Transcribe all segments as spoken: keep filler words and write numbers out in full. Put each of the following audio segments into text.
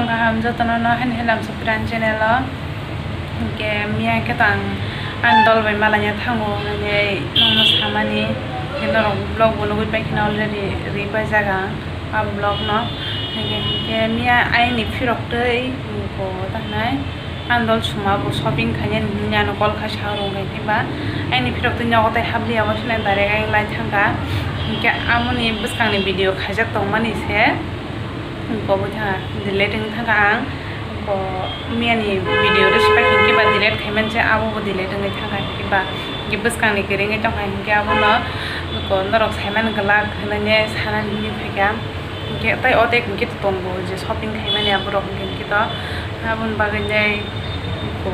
Kaham jotono no haini haino ang Supriyan channel o. Hinkhe miya khe to ang ani dol bai malaina thango hinwi nokno samani. Hinkhe norok vlog bo nugwi paikhe no already ri paijak ang a vlog no. Hinkhe, hinkhe miya aini phirok twi bo ta hinai ani dol suma bo shopping khainani hinwi ano call khai sa rwngkha hinkhe ba aini phirok twi nogo tai habliya bo swnai direct ang lai thangkha. Hinkhe amoni bwskangni video khaijak tongmani se. Bo bo thanga delete wng thangkha ang. Bo miyani video rw sipai hinkhe ba delete khai manse abo bo delete wngwi thangkha hinkhe ba hinkhe bwskangni kwrwi wngwi tongkha hinkhe abono ko norok saimani glak hinwi sanani hinwi phaikha hinkhe tei o dek hinkhe tongo je shopping khaimani aborok hinkhe to aboni bagwi nai ko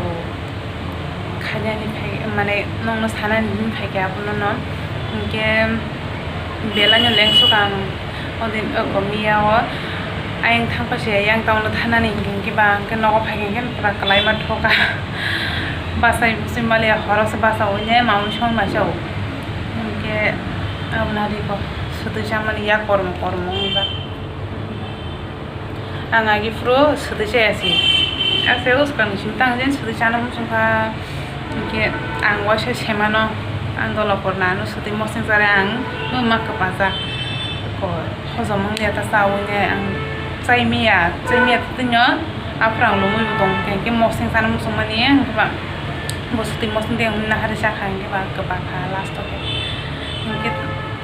khainani phai mane nokno sanani hinwi phaikha abono no hinkhe belai no lengsuk ang. O din o miya o ayang thangpa se yang town o thanani hinkhe hinkhe ba hinkhe nogo phai hinkhe pura kwlai ma thoka. Bachai buchwi maliya horo se bacha o ne mamwi song ma se o. Hinkhe abo nari ko swtwi chamani yak kormo kormo wngba. Ang agi phuru swtwi chaya si. Ase uskang simi tang jen swtwi chana muchung kha. Hinkhe ang waisa semano ang dolokor nano swtwi mosing chare ang ma kwpajak. Ko hojom wngya ta chawi ne ang chai miya, chai miya twino aphuru ang lumui bo tong kha. Hinkhe mosing chana muchung mani ang khe ba bo swtwi mosing de wngna hari chakha hinkhe ba kwpa kha last o khe. Hinkhe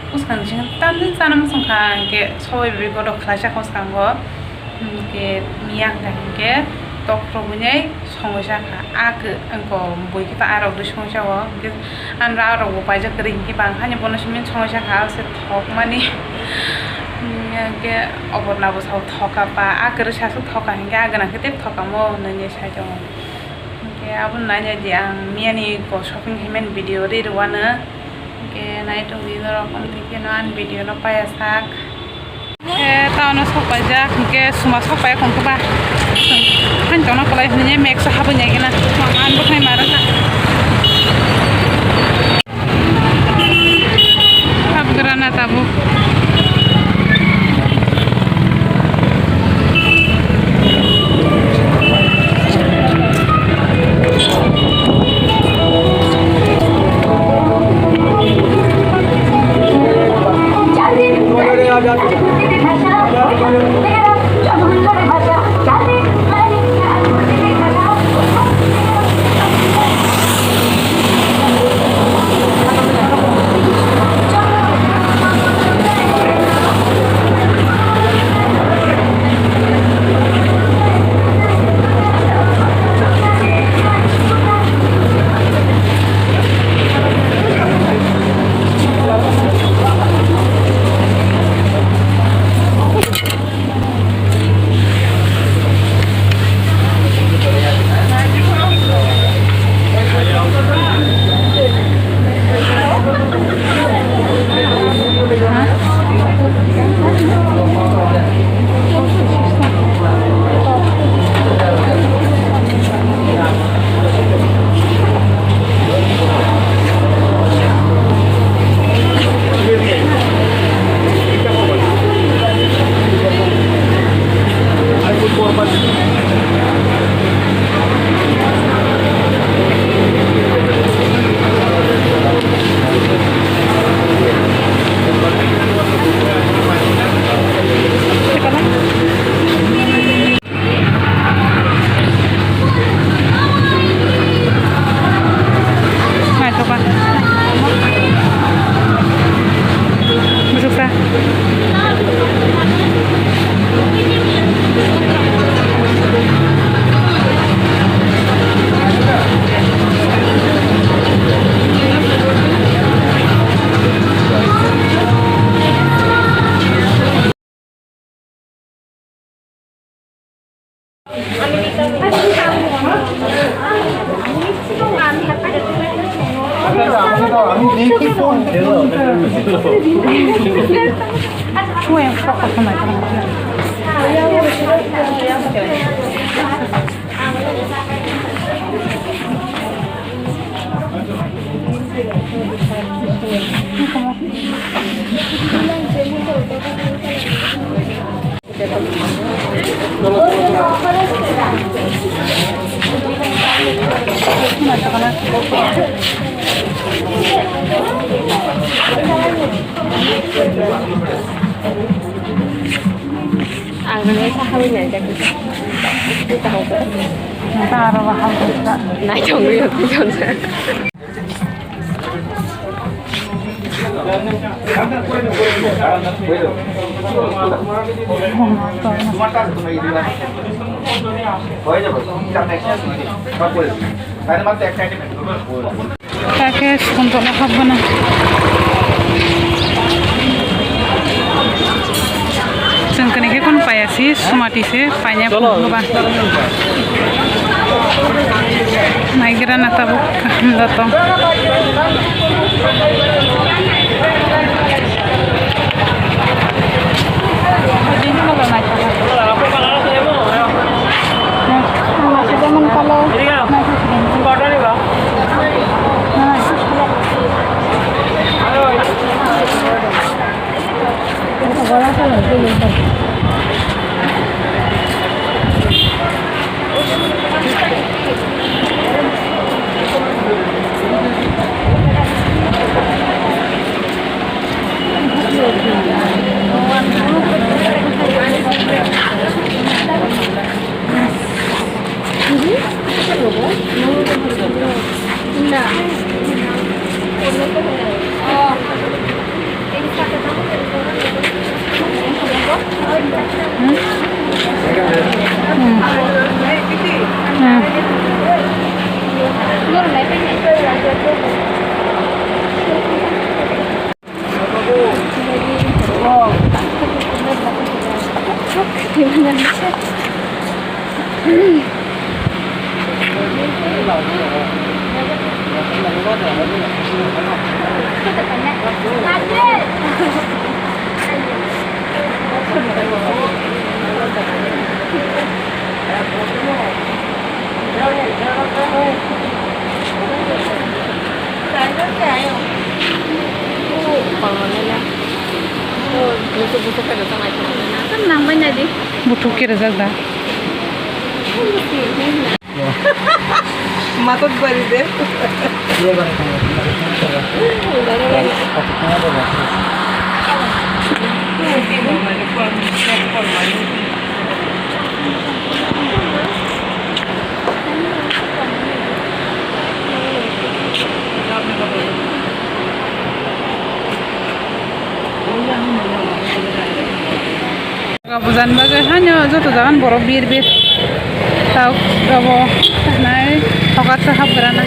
Bwskang sing tamni chana muchung kha, hinkhe sobai bai godo khlaijak bwskango. Hinkhe miya wngkha hinkhe tok rwgwinai songwi jakha. A khe wngkha bui khe ta arok dwi songwi jago. Hinkhe anra arok bo paijak kwrwi hinkhe bang hani bono simi songwi jakha, ase thokmani. Hinkhe oborna bo sao thoka ba, a kwrwi sasu thoka hinkhe a gwnang khe tei thokamo hinwi sai tongo. Hinkhe abono nainai di ang miyani ko shopping himani video ri rwano. Hinkhe nai tongdi norok, hinkhe no ani video no paiya sak. Hinkhe town o sok paijak, hinkhe suma sok paijak, hinkhe ba. Hani tongna kwlai hwnwi meksa habwi nai gana. Ang bwkhwnai ma rwkha. Habgrana tabuk. Naithoka. Bwswksa. Ang nang sakha bai nai jak. Nang ta aro bahai jak. Nai tong yo tong sa. Hoi jabo. Khe songthono habmano. Chwng kani khe kono paiya si, sumati se paina. Cholo. Goba. Naigra na tabuk kaham da tong. Nang bai nai di. Buthuk khe rijak da. Matot bari de. Bujan bagwi haino joto jagan borok bir bir. Tok rabo nai hokar sa hap grana.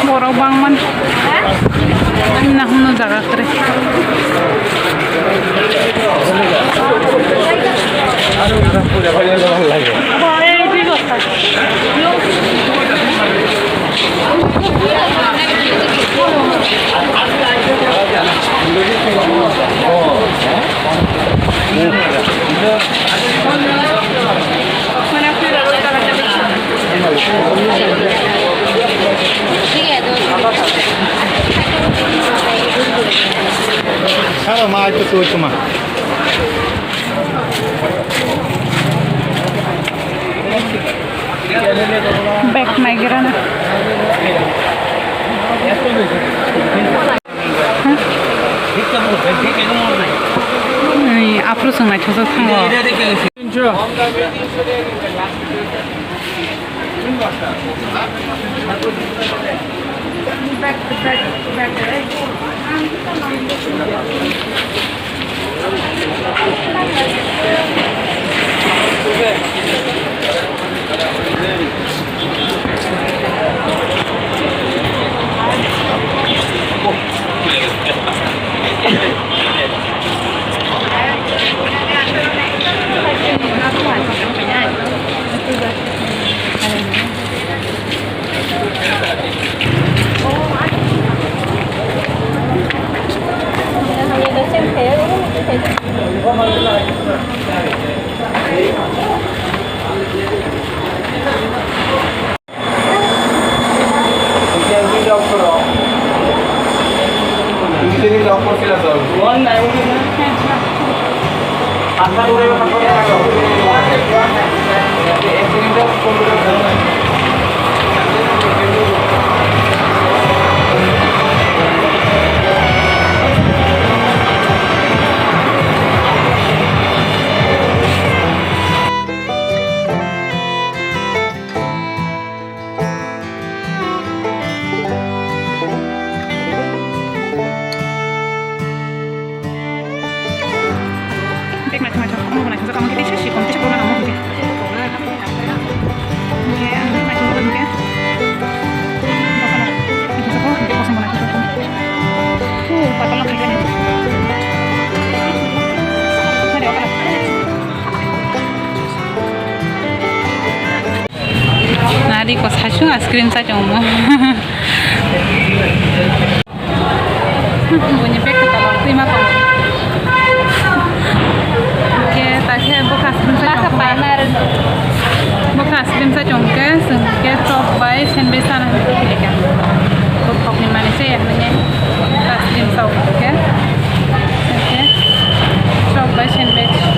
Borok bangmani. Himna himno jaga kwrwi. Saro ma aito tu chuma. Bag naigira na. Ni aphuru swng naithokjak thango. Bek naithok naithok, omo bo naithok jak, omo khe teisa sikon, teisa borok nang omo hinkhe. Hinkhe ang naithok jak hinkhe. Bokala naithok jak, hinkhe kosom bo naithok jak. Huh, purple no khaikhe. Hade okala. Nari ko saichung ice cream sa chong mo. Buini bag khe tabok twi ma tongo. Khe ta khe bokha ice cream sa chong khe. Bokha ice cream sa chong khe, chwng khe chop bai sandwich sana hinwi khe. Bokhokni manwi se ya hinwi ice cream sa khe. Khe chop bai sandwich.